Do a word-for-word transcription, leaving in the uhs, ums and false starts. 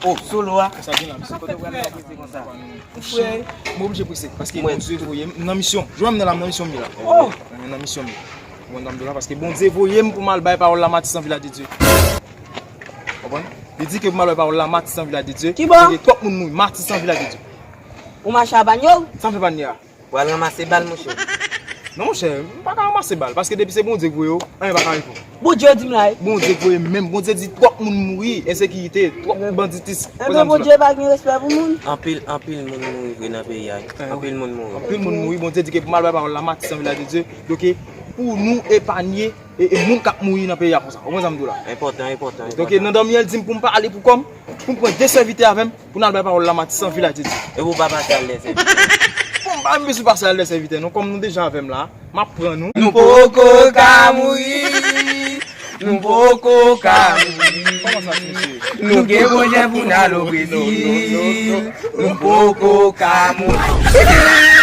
Oh, solo a. Sa gen la, mesye. Kote w pral la prese konsa? Mwen oblije prese, paske Bondye voye m nan misyon. Jwenn m nan la, m nan misyon m ye la. Oh. Nan misyon m ye. Mwen nan la, paske Bondye voye m pou m al bay pawòl la Matisan Vilaj de Dye. Konprann? Li di ke pou m al bay pawòl la Matisan Vilaj de Dye. Kibò? Gen twòp moun mouri Matisan Vilaj de Dye. Ou mache a Banyo? Sa m fè Banyo a? Pral ranmase bal, monchè. Non, monchè, m pa ka ranmase bal, paske depi se Bondye k voye w, anyen pa ka rive w. Bondye di m la wi. Bondye k voye m menm, Bondye di twòp moun mouri, ensekirite, twòp banditis. Enben Bondye pa gen respè pou moun. Anpil, anpil moun mouri vre nan peyi a. Anpil moun mouri. Anpil moun mouri, Bondye di ke pou m al bay pawòl la Matisan Vilaj de Dye, donk pou nou epanye e, e moun k ap mouri nan peyi a konsa. Ou konprann sa m di w la? Enpòtan, enpòtan. Donk nan dòmi an, li di m pou m pa ale pou kò m, pou m pran de sèvitè avè m, pou n al bay pawòl la Matisan Vilaj de Dye. E pou pa pase al lè sèvitè. Bon, m pa menm bezwen pase al lè sèvitè non, kòm nou deja avè m la, m ap pran nou. Nou poko ka mouri. Nou poko ka mouri. Kòman sa, mesye? Nou gen pwojè pou n al o Brezil. Nou poko ka mouri.